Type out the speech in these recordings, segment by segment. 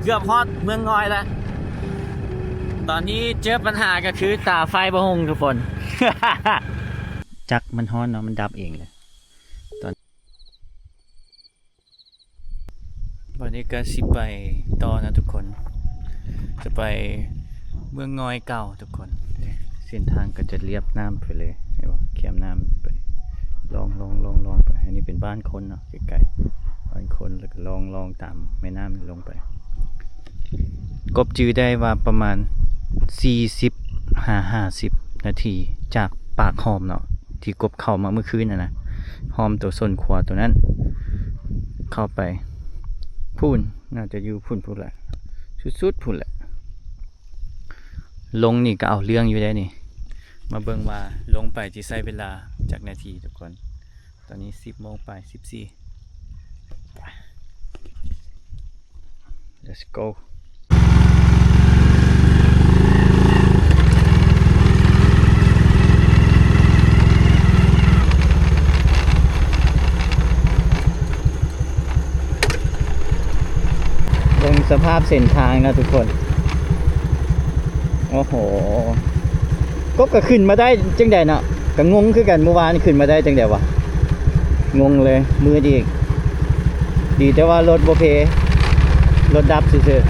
ເກືອບຮອດເມືອງງອຍແລ້ວ. ຕອນນີ້ເຈີປັນຫາກໍຄືຕາໄຟບໍ່ຮຸ່ງທຸກຄົນ. ຈັກມັນຮ້ອນເນາະ ມັນດັບເອງເລີຍ. ຕອນ ບັດນີ້ກໍຊິໄປຕໍ່ນະທຸກຄົນ ຈະໄປເມືອງງອຍເກົ່າທຸກຄົນ. ເສັ້ນທາງກໍຈະລຽບນ້ຳໄປເລີຍ ເຫັນບໍ່? ແຄມນ້ຳໄປ ລ່ອງໆໆໆໄປ. ອັນນີ້ເປັນບ້ານຄົນເນາະ ໃກ້ໆ ບ້ານຄົນ ແລ້ວກໍລ່ອງໆຕາມແມ່ນ້ຳນີ້ລົງໄປ. ກົບຈື່ໄດ້ວ່າປະມານສີ່ສິບຫາຫ້າສິບນາທີ ຈາກປາກຮ່ອມເນາະ ທີ່ກົບເຂົ້າມາມື້ຄືນຫັ້ນນະ ຮ່ອມໂຕສົ້ນຂົວໂຕນັ້ນ ເຂົ້າໄປພຸ້ນ ໜ້າຈະຢູ່ພຸ້ນ ພຸ້ນແຫຼະ ສຸດໆ ພຸ້ນແຫຼະ. ລົງນີ້ກໍເອົາເລື່ອງຢູ່ເດ້ນີ້. ມາເບິ່ງວ່າລົງໄປຊິໃຊ້ເວລາຈັກນາທີທຸກຄົນ. ຕອນນີ້ສິບໂມງປາຍ ສິບສີ່ Let's go. ເບິ່ງສະພາບເສັ້ນທາງເນາະທຸກຄົນ. ໂອ້ໂຫ ກົບກໍຂຶ້ນມາໄດ້ຈັ່ງໃດເນາະ ກໍງົງຄືກັນ. ເມື່ອວານຂຶ້ນມາໄດ້ຈັ່ງໃດວະ ງົງເລີຍ ມືດອີກ. ດີແຕ່ວ່າລົດບໍ່ເພ ລົດດັບຊື່ໆ.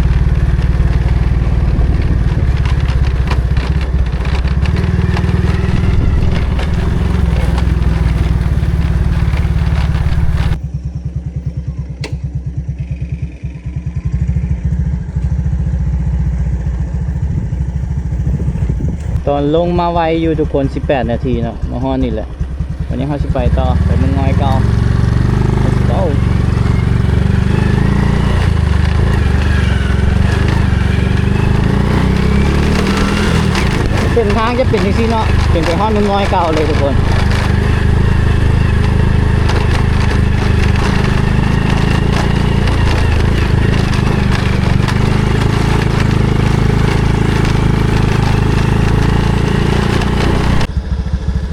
ຕອນລົງມາໄວຢູ່ທຸກຄົນ ສິບແປດນາທີເນາະ ມາຮອດນີ້ແຫຼະ. ວັນນີ້ເຮົາຊິໄປຕໍ່ ໄປເມືອງງອຍເກົ່າ. Let's go. ເສັ້ນທາງຈະເປັນຈັ່ງຊີ້ເນາະ ເປັນໄປຮອດເມືອງງອຍເກົ່າເລີຍທຸກຄົນ.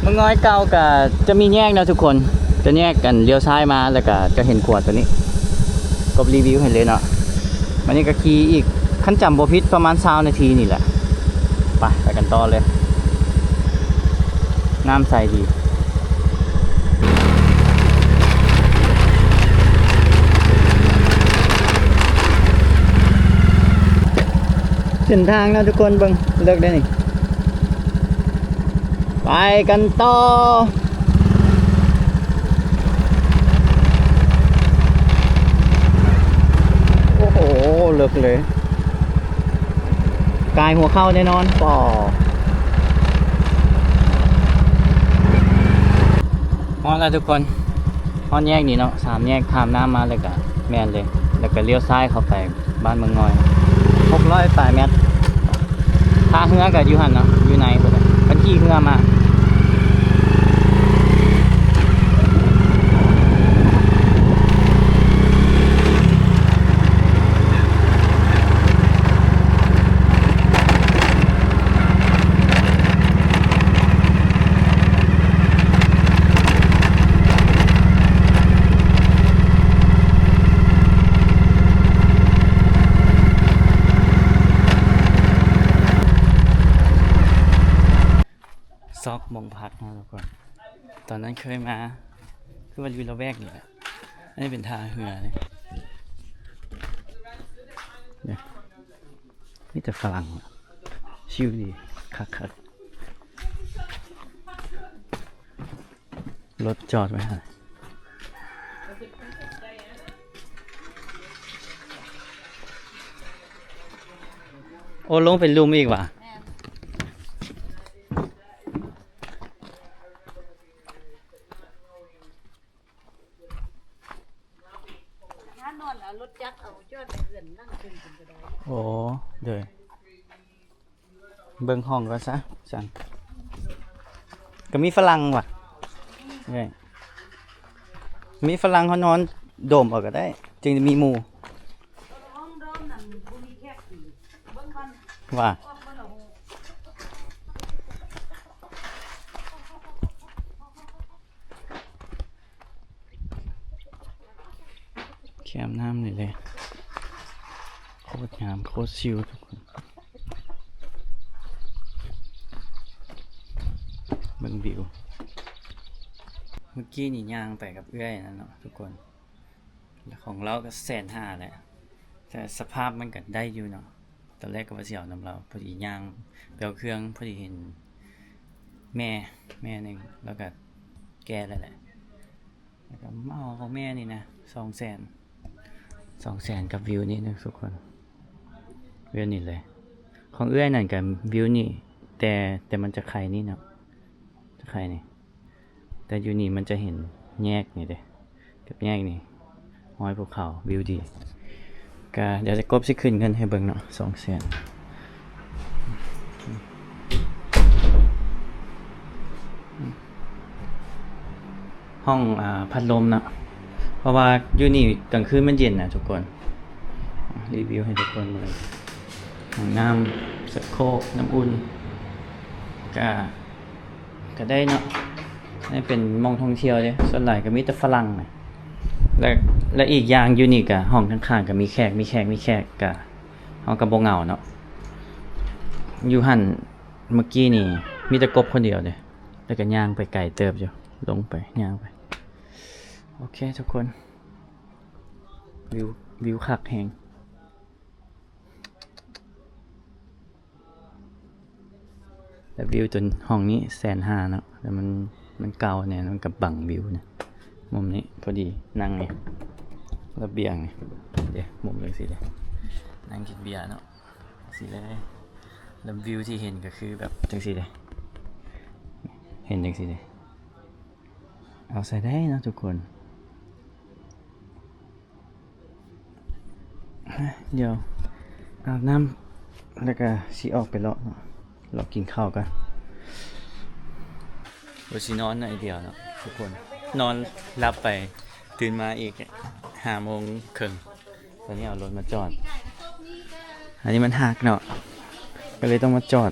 ເມືອງງອຍເກົ່າກະຈະມີແຍກເນາະທຸກຄົນ ຈະແຍກກັນລ້ຽວຊ້າຍມາ ແລ້ວກະຈະເຫັນຂົວໂຕນີ້ ກົບຣີວິວໃຫ້ເລີຍເນາະ. ບັດນີ້ກໍຂີ່ອີກ ຄັນຈຳບໍ່ຜິດປະມານຊາວນາທີນີ້ແຫຼະ. ໄປ ໄປກັນຕໍ່ເລີຍ ນ້ຳໃສດີ. ເສັ້ນທາງເນາະທຸກຄົນ ເບິ່ງເລິກເດ້ນີ້. ໄປກັນຕໍ່. ໂອ້ໂຫ ເລິກເລີຍ ກາຍຫົວເຂົ່າແນ່ນອນ. ພໍ ຮອດແລ້ວທຸກຄົນ. ຮອດແຍກນີ້ເນາະ ສາມແຍກຂ້າມນ້ຳມາ ແລ້ວກະແມ່ນເລີຍ ແລ້ວກະລ້ຽວຊ້າຍເຂົ້າໄປບ້ານເມືອງງອຍ ຫົກຮ້ອຍປາຍແມັດ. ທ່າເຮືອກະຢູ່ຫັ້ນເນາະ ຢູ່ໃນພຸ້ນແຫຼະ ເພິ່ນຂີ່ເຮືອມາ. ຊອກໝ່ອງພັກເນາະທຸກຄົນ ຕອນນັ້ນເຄີຍມາ ຄືວ່າຢູ່ລະແວກນີ້ແຫຼະ. ອັນນີ້ເປັນທ່າເຮືອນີ້ ນີ້ ມີແຕ່ຝຣັ່ງ ຊິວດີ ຄັກໆ. ລົດຈອດໄວ້ຫັ້ນ ໂອ້ ລົງເປັນລຸ່ມອີກຫວາ? ແມ່ນ. ຖ້ານອນເອົາລົດຈັກເອົາຈອດໄປເຮືອນຫຼັງເທິງພຸ້ນກໍໄດ້. ໂອ້ ໂດຍ ເບິ່ງຫ້ອງກ່ອນຊະຊັ້ນ. ກໍມີຝຣັ່ງຫວາ? ເອີ ມີຝຣັ່ງ ເຮົານອນໂດມເອົາກໍໄດ້ ຈຶ່ງຈະມີໝູ່. ຫ້ອງໂດມນັ້ນບໍ່ມີແຂກ ເບິ່ງກ່ອນ ວ່າ ອອກເບິ່ງເອົາ. ແຄມນ້ຳນີ້ເລີຍ ໂຄ ໂຄດງາມ ໂຄດຊິວທຸກຄົນ ເບິ່ງວິວ. ເມື່ອກີ້ນີ້ຍ່າງໄປກັບເອື້ອຍນັ້ນເນາະທຸກຄົນ ແລະ ຂອງລາວກໍແສນຫ້າແຫຼະ ແຕ່ສະພາບມັນກໍໄດ້ຢູ່ເນາະ. ຕອນແລກກໍວ່າຊິເອົານຳລາວ ພໍດີຍ່າງໄປເອົາເຄື່ອງ ພໍດີເຫັນແມ່ ແມ່ໜຶ່ງ ລາວກໍແກ່ແລ້ວແຫຼະ ແລ້ວກໍມາເອົາຂອງແມ່ນີ້ນະ ສອງແສນ ສອງແສນກັບວິວນີ້ນະທຸກຄົນ ວິວນີ້ເລີຍ. ຂອງເອື້ອຍນັ້ນກໍວິວນີ້ ແຕ່ ແຕ່ມັນຈະໄຄນີ້ເນາະ ຈະໄຄນີ້ ແຕ່ຢູ່ນີ້ມັນຈະເຫັນແຍກນີ້ເດ້ ກັບແຍກນີ້ ຮອຍພູເຂົາ ວິວດີ. ກະດຽວຈະກົບຊິຂຶ້ນເງິນໃຫ້ເບິ່ງເນາະ ສອງແສນ. ຫ້ອງ ອາ ພັດລົມເນາະ ເພາະວ່າຢູ່ນີ້ກາງຄືນມັນເຢັນນະທຸກຄົນ. ຣີວິວໃຫ້ທຸກຄົນເບິ່ງ ຫ້ອງນ້ຳ ຊັກໂຄກ ນ້ຳອຸ່ນ ກະ ກະໄດ້ເນາະ. ນີ້ເປັນໝ່ອງທ່ອງທ່ຽວເດ້ ສ່ວນຫຼາຍກໍມີແຕ່ຝຣັ່ງນະ ແລະ ແລະ ອີກຢ່າງຢູ່ນີ້ກະຫ້ອງຂ້າງໆກໍມີແຂກ ມີແຂກ ມີແຂກ ກະ ເຮົາກໍບໍ່ເຫງົາເນາະ. ຢູ່ຫັ້ນເມື່ອກີ້ນີ້ມີແຕ່ກົບຄົນດຽວເດ້ ແລ້ວກໍຍ່າງໄປໄກເຕີບຢູ່ ລົງໄປ ຍ່າງໄປ. ໂອເຄທຸກຄົນ ວິວ ວິວຄັກແຮງ. ແລ້ວວິວຕົວຫ້ອງນີ້ແສນຫ້າເນາະ ແລ້ວມັນ ມັນເກົ່າແນ່ ມັນກໍບັງວິວນະ. ມຸມນີ້ພໍດີ ນັ່ງນີ້ ລະບຽງນີ້ເດ້ ມຸມຈັ່ງຊີ້ເດ້ ນັ່ງກິນເບຍເນາະ ຈັ່ງຊີ້ເລີຍ. ແລ້ວວິວທີ່ເຫັນກໍຄືແບບຈັ່ງຊີ້ເດ້ ເຫັນຈັ່ງຊີ້ເດ້ ເອົາໃສ່ໄດ້ເນາະທຸກຄົນ. ດຽວອາບນ້ຳ ແລ້ວກະຊິອອກໄປເລາະເນາະ ເລາະກິນເຂົ້າກ່ອນ. ວ່າຊິນອນໜ້ອຍດຽວເນາະທຸກຄົນ ນອນຫຼັບໄປ ຕື່ນມາອີກຫ້າໂມງເຄິ່ງ. ຕອນນີ້ເອົາລົດມາຈອດ ອັນນີ້ມັນຫັກເນາະ ກໍເລີຍຕ້ອງມາຈອດ.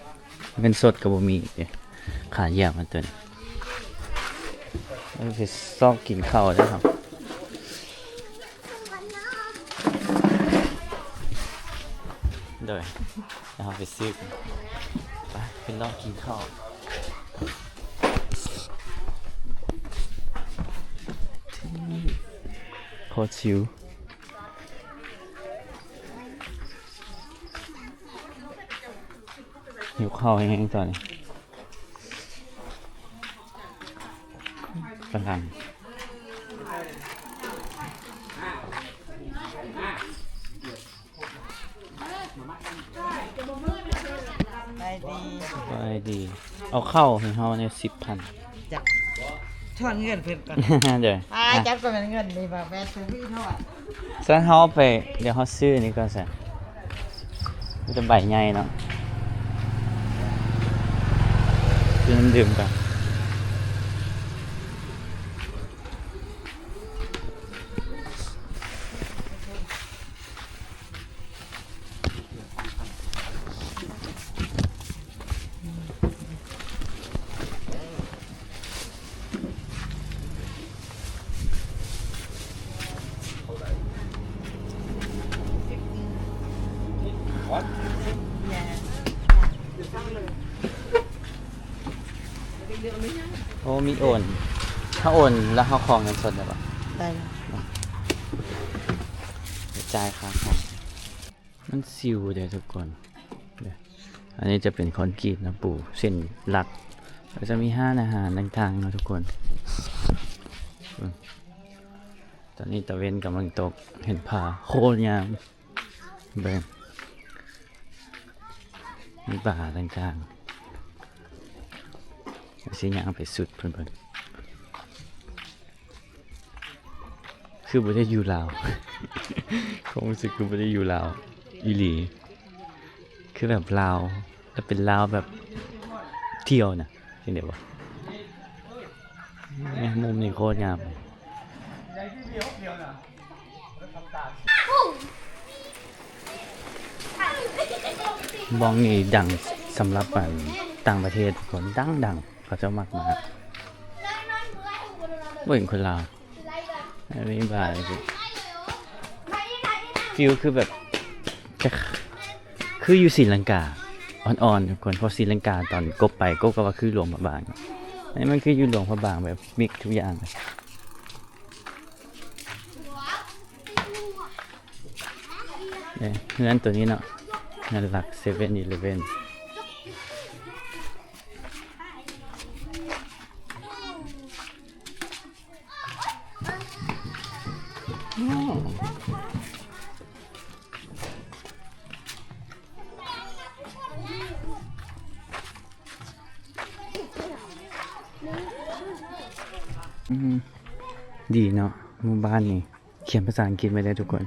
ເງິນສົດກໍບໍ່ມີເດ້ ຂາຍຢາກມັນຕົວນີ້. ເອີ ໄປຊອກກິນເຂົ້າເດີເຮົາ ໂດຍ ແລ້ວເຮົາໄປຊື້ກັນ ໄປ ໄປລອກກິນເຂົ້າ. ໂຄດຊິວ. ຫິວເຂົ້າແຮງໆຕອນນີ້ ກຳລັງ ສະບາຍດີ ສະບາຍດີ. ເອົາເຂົ້າໃຫ້ເຮົາແດ່ ສິບພັນ ຈັກ ທອນເງິນເພິ່ນກ່ອນ ເດີ ອາ ອ່ະ ຈັກກໍແມ່ນເງິນນີ້ວ່າແມ່ນເຊີວີທອດ. ຊັ້ນເຮົາໄປ ດຽວເຮົາຊື້ນີ້ກ່ອນຊະ ມີແຕ່ໃບໃຫຍ່ເນາະ ຊື້ນ້ຳດື່ມກ່ອນ. What? Yeah. ໂອ້ ມີໂອນ ຖ້າໂອນແລ້ວເຮົາຂໍເງິນສົດໄດ້ບໍ່? ໄດ້ແລ້ວ ຈ່າຍຄ່າຂອງ. ມັນຊິວເດ້ທຸກຄົນ ອັນນີ້ຈະເປັນຄອນກຣີດນະ ປູເສັ້ນຫຼັກ ແລ້ວຈະມີຮ້ານອາຫານຕ່າງໆເນາະທຸກຄົນ. ຕອນນີ້ຕາເວັນກຳລັງຕົກ ເຫັນຜາໂຄດງາມ ເບິ່ງ ມີບາຕ່າງໆ ຊິຍ່າງໄປສຸດເພິ່ນເບິ່ງ ຄືບໍ່ໄດ້ຢູ່ລາວ ຄວາມຮູ້ສຶກຄືບໍ່ໄດ້ຢູ່ລາວອີ່ຫຼີ ຄືແບບລາວ ແລ້ວເປັນລາວແບບທ່ຽວນະ ຈັ່ງໃດວະ ແມ່ ມຸມນີ້ໂຄດງາມ. ບ່ອນນີ້ດັງສຳລັບ ອັນ ຕ່າງປະເທດ ຄົນດັງໆ ເຂົາເຈົ້າມັກມາ ບໍ່ເຫັນຄົນລາວ ອັນນີ້ບາ ຟີລຄືແບບ ກະຄືຢູ່ສີລັງກາອ່ອນໆ ທຸກຄົນ ເພາະສີລັງກາຕອນກົບໄປ ກົບກໍວ່າຄືຫຼວງພະບາງ. ອັນນີ້ມັນຄືຢູ່ຫຼວງພະບາງ ແບບມິກທຸກຢ່າງ. ເອີ ເຮືອນໂຕນີ້ເນາະ ເຮືອນຫຼັກເຊເວັນອີເລເວັນ. ອືມ ດີເນາະ ໝູ່ບ້ານນີ້ ຂຽນພາສາອັງກິດໄວ້ເດີທຸກຄົນ.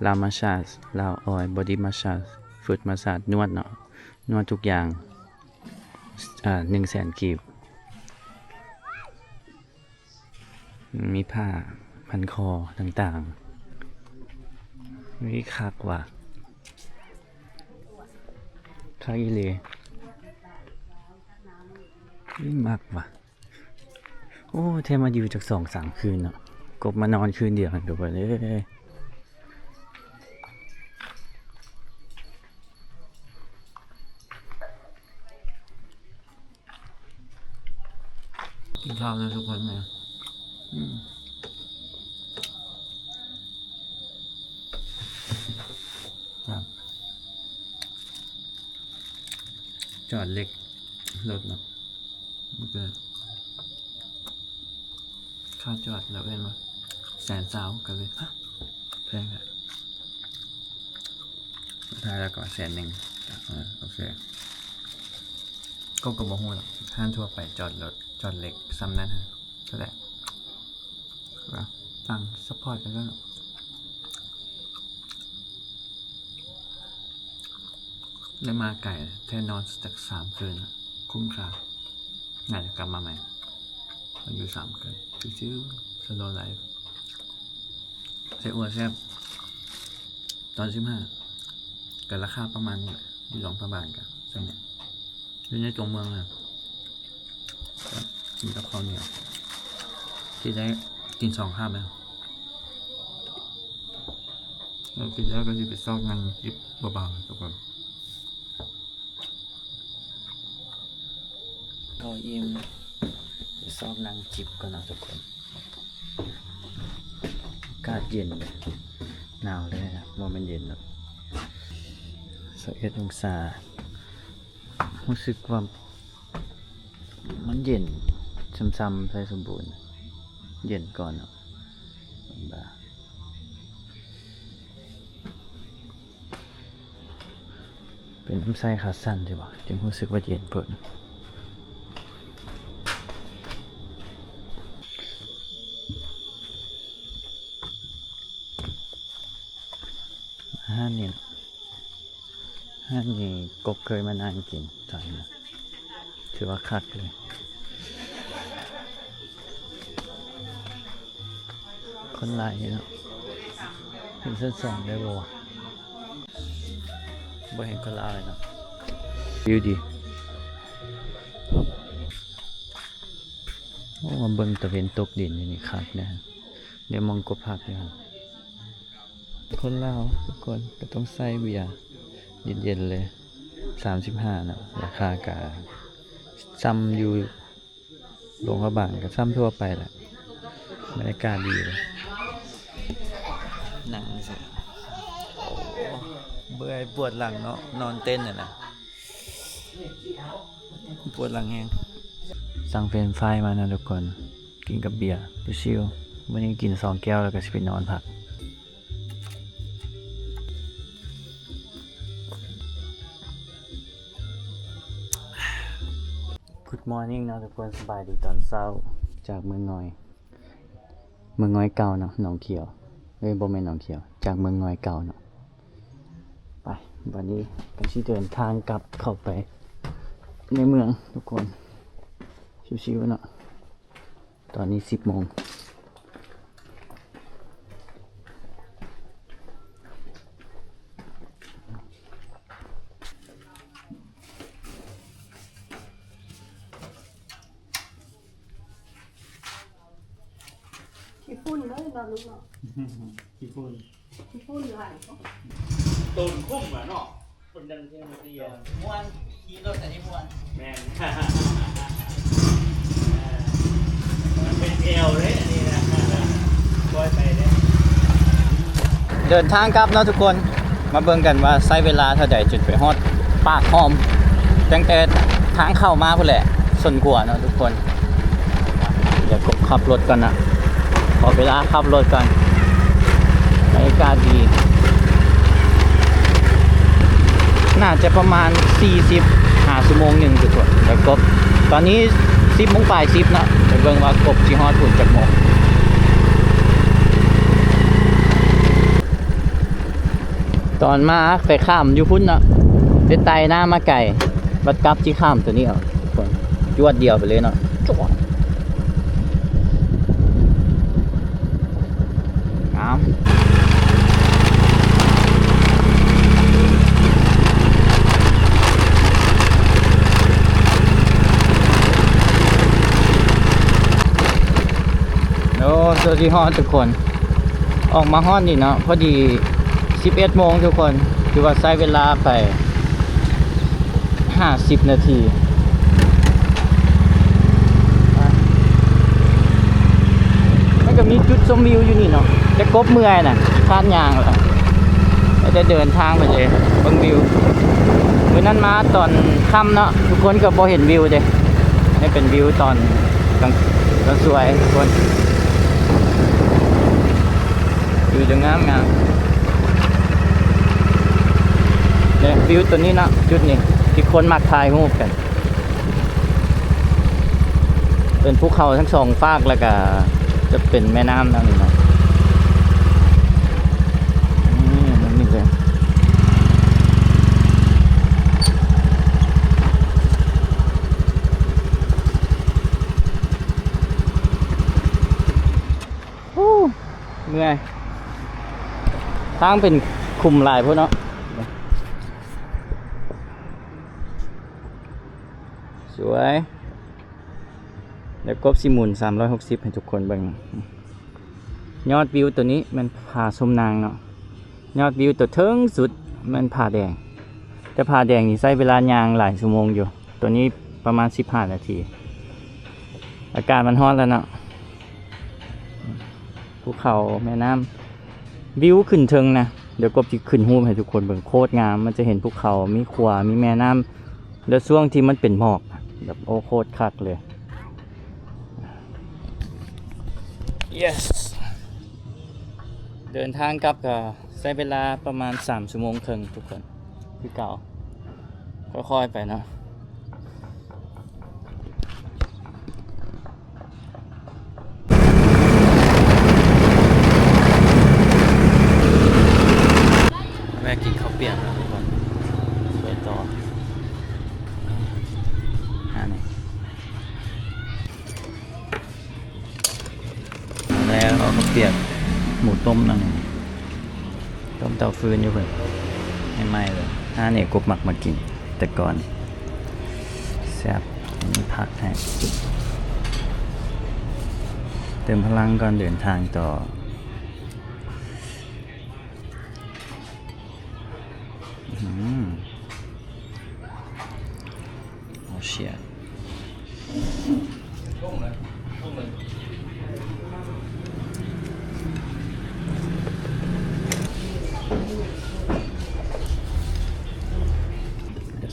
ລາວມາສາດ ລາວອອຍ ບອດີ້ມາສາດ ຟຸດມາສາດ ນວດເນາະ ນວດທຸກຢ່າງ ອ່າ ໜຶ່ງແສນກີບ. ມີຜ້າພັນຄໍຕ່າງໆ. ເຮີ້ຍ ຄັກວ່ະ ຄັກອີ່ຫຼີ. ເຮີ້ຍ ມັກວ່ະ. ໂອ້ ແທ້ມາຢູ່ຈັກສອງສາມຄືນເນາະ ກົບມານອນຄືນດຽວຫັ້ນ ທຸກຄົນເອີຍ. ກິນເຂົ້າເດີທຸກຄົນເອີຍ. ອືມ ຈອດເຫຼັກລົດເນາະ ມັນກໍຄ່າຈອດ ລາວເອີ້ນວ່າແສນຊາວ ກໍເລີຍ ຮະ ແພງແທ້. ສຸດທ້າຍແລ້ວກໍແສນໜຶ່ງ. ເອີ ໂອເຄ ກໍ ກໍບໍ່ຮູ້ລະ ຮ້ານທົ່ວໄປຈອດລົດ ຈອດເຫຼັກສ່ຳນັ້ນຫັ້ນ ກໍໄດ້ ແລ້ວຕັ້ງຊັບພອດກັນແລ້ວ. ໄດ້ມາໄກແທ້ ນອນຈັກສາມຄືນ ຄຸ້ມຄ່າ. ໜ້າຈະກັບມາໃໝ່ ມາຢູ່ສາມຄືນ ຊິວໆ ສະໂລໄລຟ໌. ໄສ້อั่ວແຊບ ຕອນສິບຫ້າ ກໍລາຄາປະມານນີ້ແຫຼະ ຢູ່ຫຼວງພະບາງກໍສ່ຳນີ້ ຢູ່ໃນຕົວເມືອງນະ ກິນກັບເຂົ້າໜຽວ ຊິໄດ້ກິນສອງຄາບນະ. ແລ້ວກິນແລ້ວກໍຊິໄປຊອກນັ່ງຈິບເບົາໆ ທຸກຄົນ. ເຂົ້າອີ່ມ ຊອກນັ່ງຈິບກ່ອນເນາະທຸກຄົນ. ອາກາດເຢັນ ໜາວເລີຍນະ ບໍ່ແມ່ນເຢັນດອກ. ຊາວເອັດອົງສາ ຮູ້ສຶກວ່າມັນເຢັນ ຊ່ຳໆ ໄຊສົມບູນ ເຢັນກ່ອນເນາະ. ເປັນນຳໃສ່ຂາສັ້ນຊິບໍ ຈຶ່ງຮູ້ສຶກວ່າເຢັນໂພດ. ຮ້ານນີ້ ຮ້ານນີ້ກໍເຄີຍມານັ່ງກິນຕອນນັ້ນ ຖືວ່າຄັກເລີຍ. ຄົນຫຼາຍຢູ່ເນາະ ເຫັນຊັ້ນສອງໄດ້ບໍ່ວະ? ບໍ່ເຫັນຄົນລາວເລີຍເນາະ ວິວດີ. ໂອ້ ມາເບິ່ງຕາເວັນຕົກດິນຢູ່ນີ້ຄັກເດ້ ໄດ້ມອງກົບຜັກຢູ່ຫັ້ນ. ຄົນລາວທຸກຄົນກໍຕ້ອງໃຊ້ເບຍເຢັນໆ ເລີຍ ສາມສິບຫ້າເນາະ ລາຄາກະຊ່ຳຢູ່ຫຼວງພະບາງ ກໍຊ່ຳທົ່ວໄປແຫຼະ. ບັນຍາກາດດີເລີຍ ນັ່ງຊື່ ໂອ້ ເມື່ອຍປວດຫຼັງເນາະ ນອນເຕັ້ນຫັ້ນນະ ປວດຫຼັງແຮງ. ສັ່ງເຟຣນຟາຍມານະທຸກຄົນ ກິນກັບເບຍ ຊິວໆ ມື້ນີ້ກິນສອງແກ້ວແລ້ວກໍຊິໄປນອນພັກ. Good morning ເນາະທຸກຄົນ ສະບາຍດີຕອນເຊົ້າ ຈາກເມືອງງອຍ ເມືອງງອຍເກົ່າເນາະ ໜອງຂຽວ ເອີຍ ບໍ່ແມ່ນໜອງຂຽວ ຈາກເມືອງງອຍເກົ່າເນາະ. ໄປ ບັດນີ້ກໍຊິເດີນທາງກັບເຂົ້າໄປໃນເມືອງທຸກຄົນ ຊິວໆ ເນາະ. ຕອນນີ້ສິບໂມງ. ຂີ້ຝຸ່ນເລີຍເນາະລູກເນາະ ຂີ້ຝຸ່ນ ຂີ້ຝຸ່ນຫຼາຍເນາະ. ໂຕນຄຸ້ມລະເນາະ ຄົນດັງເທື່ອມາທ່ຽວ ມ່ວນ ຂີ່ລົດອັນນີ້ມ່ວນ ແມ່ນ ມັນເປັນແອວເດ້ອັນນີ້ນະ ປ່ອຍໄປເດ້. ເດີນທາງກັບເນາະທຸກຄົນ ມາເບິ່ງກັນວ່າໃຊ້ເວລາເທົ່າໃດຈຶ່ງໄປຮອດປາກຫ້ອມ ຕັ້ງແຕ່ທາງເຂົ້າມາພຸ້ນແຫຼະ ຊົນຂົວເນາະທຸກຄົນ. ດຽວກົບຂັບລົດກ່ອນນະ ຂໍເວລາຂັບລົດກ່ອນ. ບັນຍາກາດດີ ໜ້າຈະປະມານສີ່ສິບຫາຊົ່ວໂມງໜຶ່ງທຸກຄົນ. ດຽວກົບ ຕອນນີ້ສິບໂມງປາຍສິບເນາະ ໄປເບິ່ງວ່າກົບຊິຮອດພຸ້ນຈັກໂມງ. ຕອນມາໄປຂ້າມຢູ່ພຸ້ນເນາະ ໄປໄຕ່ນ້ຳມາໄກ ບັດກັບຊິຂ້າມໂຕນີ້ເອົາ ທຸກຄົນ ຈວດດຽວໄປເລີຍເນາະ ຈວດ ງາມ. ໂອ້ ໂຊຊິຮອດທຸກຄົນ ອອກມາຮອດນີ້ເນາະ ພໍດີສິບເອັດໂມງທຸກຄົນ ຖືວ່າໃຊ້ເວລາໄປຫ້າສິບນາທີ. ມັນກໍມີຈຸດຊົມວິວຢູ່ນີ້ເນາະ ແຕ່ກົບເມື່ອຍນະ ຄານຍ່າງແລ້ວ ແຕ່ເດີນທາງໄປເລີຍ ເບິ່ງວິວ. ມື້ນັ້ນມາຕອນຄ່ຳເນາະ ທຸກຄົນກໍບໍ່ເຫັນວິວເດ້. ນີ້ເປັນວິວຕອນກາງ ຕອນສວຍທຸກຄົນ ວິວຈະງາມໆ. ນີ້ວິວໂຕນີ້ເນາະ ຈຸດນີ້ທີ່ຄົນມັກຖ່າຍຮູບກັນ ເປັນພູເຂົາທັງສອງຟາກ ແລ້ວກະຈະເປັນແມ່ນ້ຳນຳນີ້ເນາະ. ນີ້ ມັນນີ້ເລີຍ ໂອ້ ເມື່ອຍ ທາງເປັນຂຸມຫຼາຍໂພດເນາະ. ສວຍ ແລ້ວກົບຊິໝູນສາມຮ້ອຍຫົກສິບໃຫ້ທຸກຄົນເບິ່ງ. ຍອດວິວໂຕນີ້ແມ່ນຜາສົມນາງເນາະ ຍອດວິວໂຕເທິງສຸດແມ່ນຜາແດງ ແຕ່ຜາແດງນີ້ໃຊ້ເວລາຍ່າງຫຼາຍຊົ່ວໂມງຢູ່ ໂຕນີ້ປະມານສິບຫ້ານາທີ. ອາກາດມັນຮ້ອນແລ້ວເນາະ ພູເຂົາ ແມ່ນ້ຳ ວິວຂຶ້ນເທິງນະ ດຽວກົບຊິຂຶ້ນຮູບໃຫ້ທຸກຄົນເບິ່ງ ໂຄດງາມ ມັນຈະເຫັນພູເຂົາ ມີຂົວ ມີແມ່ນ້ຳ ແລ້ວຊ່ວງທີ່ມັນເປັນໝອກ ແບບ ໂອ້ ໂຄດຄັກເລີຍ. Yes ເດີນທາງກັບກໍໃຊ້ເວລາປະມານສາມຊົ່ວໂມງເຄິ່ງທຸກຄົນ ຄືເກົ່າ ຄ່ອຍໆໄປເນາະ. ແວະກິນເຂົ້າປຽກກ່ອນ ໄປຕໍ່ຫານີ້ ແລ້ວເອົາເຂົ້າປຽກ ໝູຕົ້ມນັ້ນ ຕົ້ມເຕົາຟືນຢູ່ເພິ່ນ ໃໝ່ໆເລີຍ. ຫານີ້ກົບມັກມາກິນແຕ່ກ່ອນ ແຊບ ມີຜັກໃຫ້ ເຕີມພະລັງກ່ອນເດີນທາງຕໍ່. ອືມ ໂອເຊຍ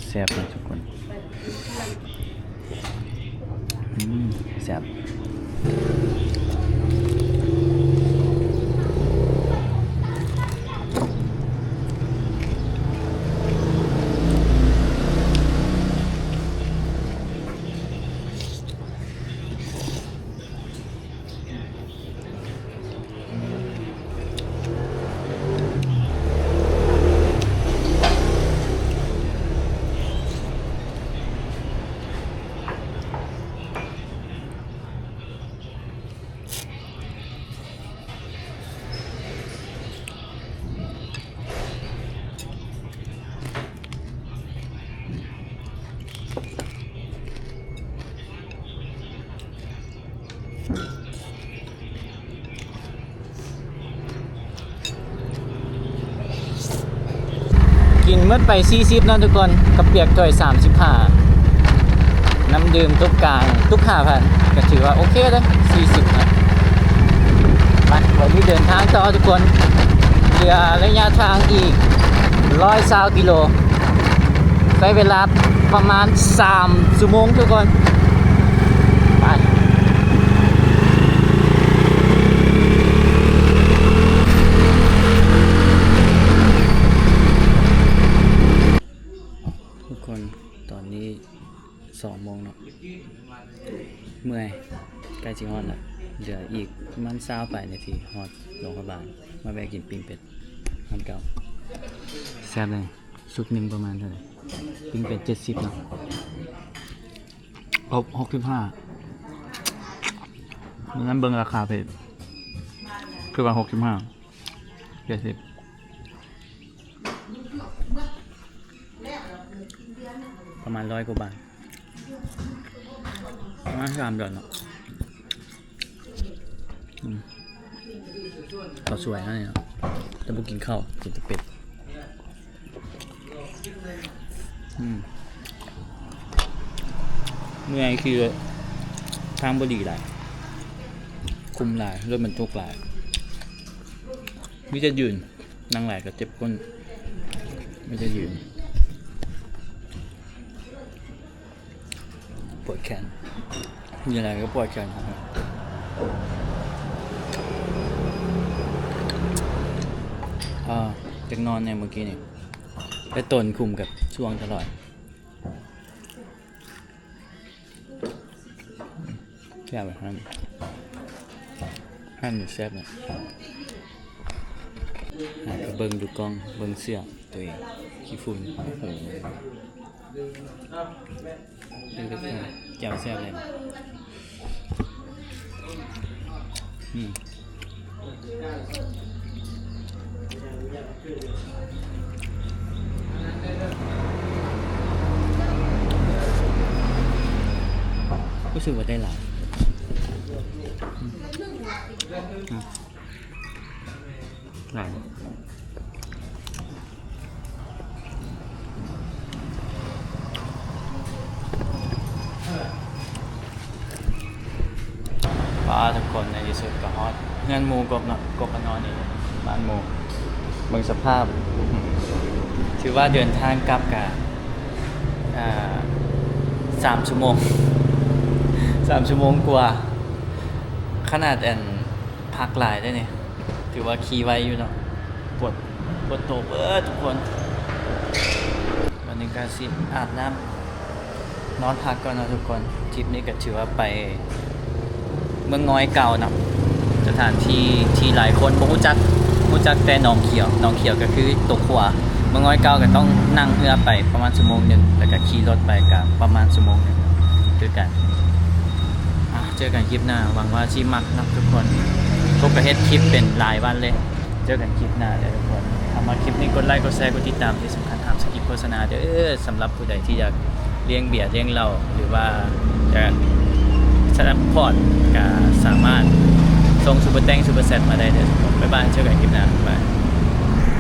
ແຊບເນາະທຸກຄົນ. ອືມ ແຊບ. ອ ກິນໝົດໄປສີ່ສິບເນາະທຸກຄົນ ເຂົ້າປຽກຖ້ວຍສາມສິບຫ້າ ນ້ຳດື່ມຕຸກກາງ ຕຸກຫ້າພັນ ກໍຖືວ່າໂອເຄເດ້ ສີ່ສິບເນາະ. ໄປ ວັນນີ້ເດີນທາງຕໍ່ທຸກຄົນ ເຫຼືອໄລຍະທາງອີກຮ້ອຍຊາວກິໂລ ໃຊ້ເວລາປະມານສາມຊົ່ວໂມງທຸກຄົນ ໄປ ທຸກຄົນ ຕອນນີ້ສອງໂມງເນາະ ເມື່ອຍ ໃກ້ຊິຮອດລະ ເຫຼືອອີກປະມານຊາວປາຍນາທີຮອດຫຼວງພະບາງ ມາແວະກິນປີ້ງເປັດຮ້ານເກົ່າ ແຊບເລີຍ. ຊຸດໜຶ່ງປະມານເທົ່າໃດ? ປີ້ງເປັດເຈັດສິບເນາະ ຄົບຫົກສິບຫ້າ ມື້ນັ້ນເບິ່ງລາຄາເພຈ ຄືວ່າຫົກສິບຫ້າ ເຈັດສິບ ປະມານຮ້ອຍກວ່າບາດ ປະມານສາມດອນເນາະ. ອືມ ເຂົ້າສວຍເນາະນີ້ເນາະ ແຕ່ບໍ່ກິນເຂົ້າ ກິນແຕ່ເປັດ. ອືມ ເມື່ອຍຂີ່ລົດ ທາງບໍ່ດີຫຼາຍ ຂຸມຫຼາຍ ລົດບັນທຸກຫຼາຍ ມີແຕ່ຢືນ ນັ່ງຫຼາຍກໍເຈັບກົ້ນ ມີແຕ່ຢືນ ປວດແຂນ ມີອະໄລກໍປວດແຂນ. ເອີ ຢາກນອນແດ່ມື້ກີ້ນີ້ ໄປຕົນຂຸມກັບຊ່ວງຕະຫຼອດ. ແຊບ ຮ້ານ ຮ້ານນີ້ແຊບນະ ຫາກະເບິ່ງຢູ່ກ້ອງ ເບິ່ງເສື້ອໂຕເອງ ຂີ້ຝຸ່ນ ໂອ້ໂຫ ແຈ່ວແຊບເລີຍ ອືມ. ຮູ້ສຶກວ່າໄດ້ຫຼາຍ ອືມ ອືມ ຫຼາຍ. ປ້າ ທຸກຄົນ ໃນທີ່ສຸດກໍຮອດເຮືອນໝູ່ກົບເນາະ ກົບມານອນນີ້ ບ້ານໝູ່ ເບິ່ງສະພາບ ຖືວ່າເດີນທາງກັບກະ ອ່າ ສາມຊົ່ວໂມງ ສາມຊົ່ວໂມງກວ່າ ຂະໜາດ ອັນ ພັກຫຼາຍເດ້ນີ້ ຖືວ່າຂີ່ໄວຢູ່ເນາະ ປວດ ປວດໂຕເບີດທຸກຄົນ. ວັນນີ້ກໍຊິອາບນ້ຳ ນອນພັກກ່ອນເນາະທຸກຄົນ. ທຣິບນີ້ກໍຖືວ່າໄປເມືອງງອຍເກົ່າເນາະ ສະຖານທີ່ທີ່ຫຼາຍຄົນບໍ່ຮູ້ຈັກ ຮູ້ຈັກແຕ່ໜອງຂຽວ ໜອງຂຽວກໍຄືຕົວຂົວ ເມືອງງອຍເກົ່າກໍຕ້ອງນັ່ງເຮືອໄປປະມານຊົ່ວໂມງໜຶ່ງ ແລ້ວກໍຂີ່ລົດໄປກໍປະມານຊົ່ວໂມງໜຶ່ງຄືກັນ. ອ່າ ເຈີກັນຄລິບໜ້າ ຫວັງວ່າຊິມັກເນາະທຸກຄົນ. ກົບກໍເຮັດຄລິບເປັນຫຼາຍວັນເລີຍ. ເຈີກັນຄລິບໜ້າເດີທຸກຄົນ. ຖ້າມັກຄລິບນີ້ ກົດໄລ ກົດແຊ ກົດຕິດຕາມ ທີ່ສຳຄັນຫ້າມສະກິບໂຄສະນາເດີ. ສຳລັບຜູ້ໃດທີ່ຢາກລ້ຽງເບຍລ້ຽງເຫຼົ້າ ຫຼືວ່າຢາກຊັບພອດ ກໍສາມາດສົ່ງຊຸບເປີແຕັງ ຊຸບເປີແຊັດມາໄດ້ເດີທຸກຄົນ. ບາຍບາຍ ເຈີກັນຄລິບໜ້າ ບາຍ.